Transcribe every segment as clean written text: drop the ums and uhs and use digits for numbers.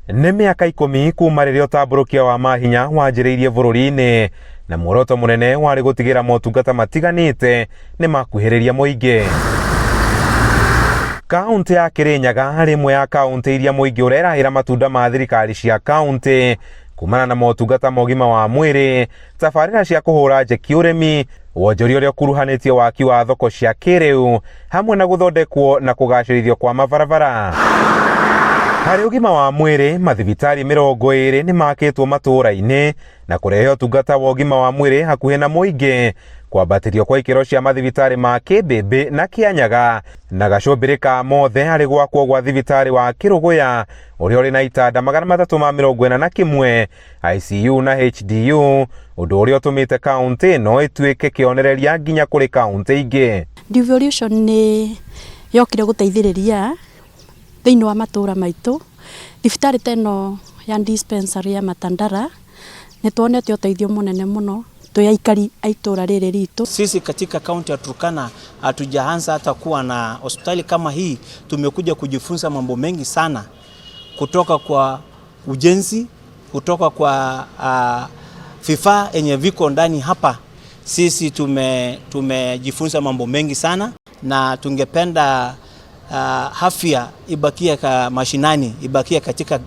Nĩ mĩaka 10 kuma rĩrĩa ũtambũrũkia wa mahinya wanjĩrĩirie bũrũri-inĩ, na muoroto mũnene warĩ gũtigĩra motungata matiganĩte nĩ makuhĩrĩria mũingĩ. Kaũntĩ ya Kĩrĩnyaga arĩ ĩmwe ya kaũntĩ iria mũingĩ ũrerahĩra matunda ma thirikari cia kaũntĩ kumana na motungata ma ũgima wa mwĩrĩ, tabarĩra cia kũhũra njeki ũrĩmi, wonjoria ũrĩa ũkuruhanĩtie waki wa thoko cia kĩrĩu hamwe na gũthondekwo na kũgacĩrithio kwa mabarabara. Harĩ ũgima wa mwĩrĩ, mathibitarĩ 20 nĩ makĩtwo matũũra-inĩ na kũrehe ũtungata wa ũgima wa mwĩrĩ hakuhĩ na mũingĩ, kwambatĩrio kwa ikĩro cia mathibitarĩ ma Kĩmbĩmbĩ na Kĩanyaga, na gacũmbĩrĩ ka mothe harĩ gwakwo gwa thibitarĩ wa Kĩrũgũya ũrĩa ũrĩ na itanda 341, ICU na HDU, ũndũ ũrĩa ũtũmĩte kaũntĩ ĩno ĩtuĩke kĩonereria nginya kũrĩ kaũntĩ ingĩ. Devolution nĩ yokire gũteithĩrĩria thĩinĩ wa matũra maitũ. Thibitarĩ ta ĩno ya dispensary ya Matandara nĩ tuonete ũteithio mũnene mũno twĩ aikari a itũra rĩrĩ ritũ. Sisi katika kaunti ya Turkana hatujaanza hata kuwa na hospitali kama hii. Tumekuja kujifunza mambo mengi sana kutoka kwa ujenzi, kutoka kwa vifaa yenye viko ndani hapa. Sisi tumejifunza mambo mengi sana na tungependa afya ibakie ka mashinani, ibakie katika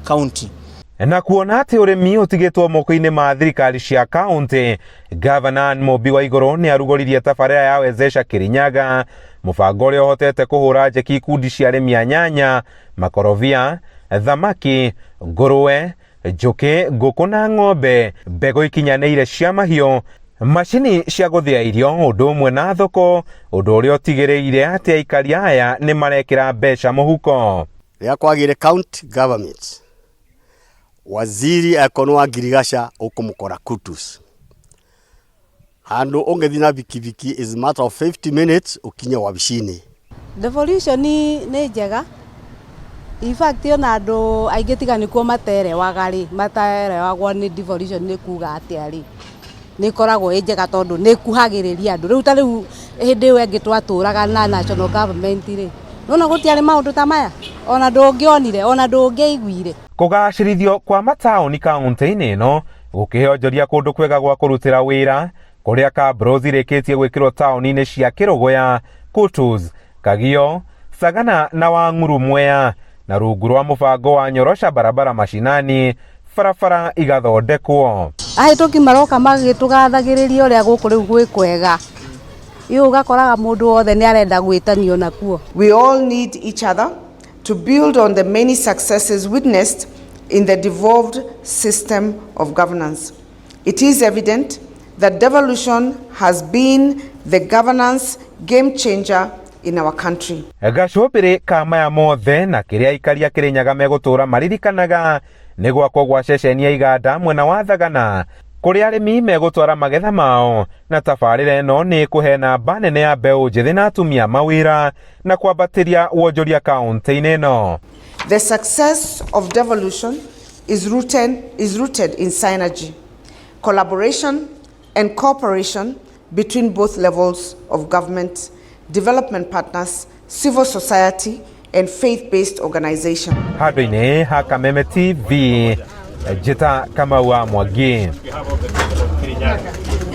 kaunti. Na kuona atĩ ũrĩmi ũtigĩtwo moko-inĩ ma thirikari cia kaũntĩ, Gavana Mumbi Waiguru nĩ arugũririe tabarĩra ya Wezesha Kirinyaga, mũbango ũrĩa ũhotete kũhũra njeki ikundi cia arĩmi a nyanya, makorobia, thamaki, ngũrwe, njũkĩ, ngũkũ na ng'ombe, mbegũ ikinyanĩire cia mahiũ, macini cia gũthĩa irio, ũndũ ũmwe na thoko, ũndũ ũrĩa ũtigĩrĩire atĩ aikari aya nĩ marekĩra mbeca mũhuko. Rĩrĩa kwagĩire county government, waziri akorwo wa ngirigaca ũkũmũkora Kutus, handũ ũngĩthiĩ na bikibiki is matter of 50 minutes ũkinye wabici-inĩ. Devolution nĩ njega. In fact, ona andũ aingĩ tiga nĩkuo materewaga rĩ, matarewagwo nĩ devolution nĩ kuga atĩa rĩ, nĩ ĩkoragwo ĩ njega tondũ nĩ ĩkuhagĩrĩria andũ. Rĩu ta rĩu hĩndĩ ĩyo ĩngĩ twatũraga na national government rĩ, nĩwona gũtiarĩ maũndũ ta maya, ona ndũngĩonire, ona ndũngĩaiguire. Kũgacĩrithio kwa mataũni kaũntĩ-inĩ ĩno gũkĩhe onjoria kũndũ kwega gwa kũrutĩra wĩra, kũrĩa cabros irĩkĩtie gwĩkĩrwo taũni-inĩ cia Kĩrũgũya, Kutus, Kagio, Sagana na Wang'uru Mwea, na rungu rwa mũbango wa Nyorosha Barabara Mashinani, barabara igathondekwo. Ahĩtũki maroka magĩtũgathagĩrĩria ũrĩa gũkũ rĩu gwĩ kwega. Ĩ ũgakoraga mũndũ wothe nĩ arenda gwĩtanio nakuo. We all need each other to build on the many successes witnessed in the devolved system of governance. It is evident that devolution has been the governance game changer in our country. Gacũmbĩrĩ ka maya mothe na kĩrĩa aikari a Kĩrĩnyaga megũtũra maririkanaga nĩ gwakwo gwa ceceni ya iganda mwena wa Thagana, kũrĩa arĩmi megũtwara magetha mao, na tabarĩra ĩno nĩ ĩkũhe namba nene ya mbeũ njĩthĩ na atumia mawĩra na kwambatĩria wonjoria kaũntĩ-inĩ ĩno. The success of devolution is rooted in synergy, collaboration and cooperation between both levels of government, development partners, civil society and faith-based organizations. Handũ-inĩ ha Kameme TV, njĩta Kamau wa Mwangi.